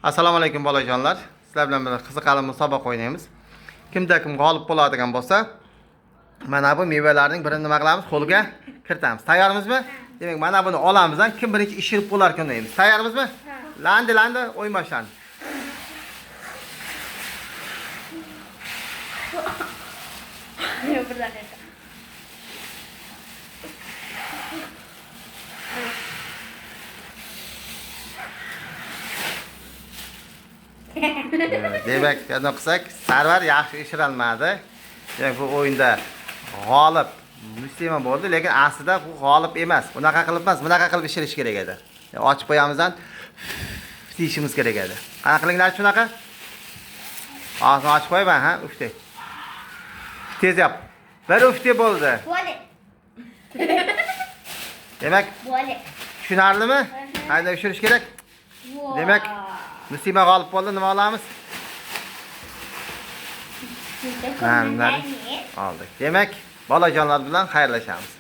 Assalomu alaykum, bolajonlar. Sizlar bilan bir qiziqarli musobaqa o'ynaymiz. Kimda kim g'olib bo'ladigan bo'lsa, mana bu mevalarning birini nima qilamiz? Qo'lga kiritamiz. Tayyormizmi? Demak, mana buni olamiz, kim birinchi ishirib bo'lar ekan deymiz. Tayyormizmi? Landi, landi, o'yin boshlandi. Yo'q, bir daqiqa. Demak, yana qilsak, Sarvar yaxshi ishirolmadi. Demak, bu o'yinda g'olib Muslima bo'ldi, lekin aslida bu g'olib emas. Unaqa qilib emas, bunaqa qilib ishirish kerak edi. Ochib qo'yamizdan deyishimiz kerak edi. Qanaqa qilinglar shunaqa? Og'zini ochib qo'yman, ha, ufte. Tez yop. Bir ufte bo'ldi. Bo'ldi. Demak, Bo'ldi. tushunarlimi? Qanday ishirish kerak? Demak, Muslima g'olib bo'ldi. Nima olamiz? Ha, bunlar oldik. Demak, bolajonlar bilan xayrlashamiz.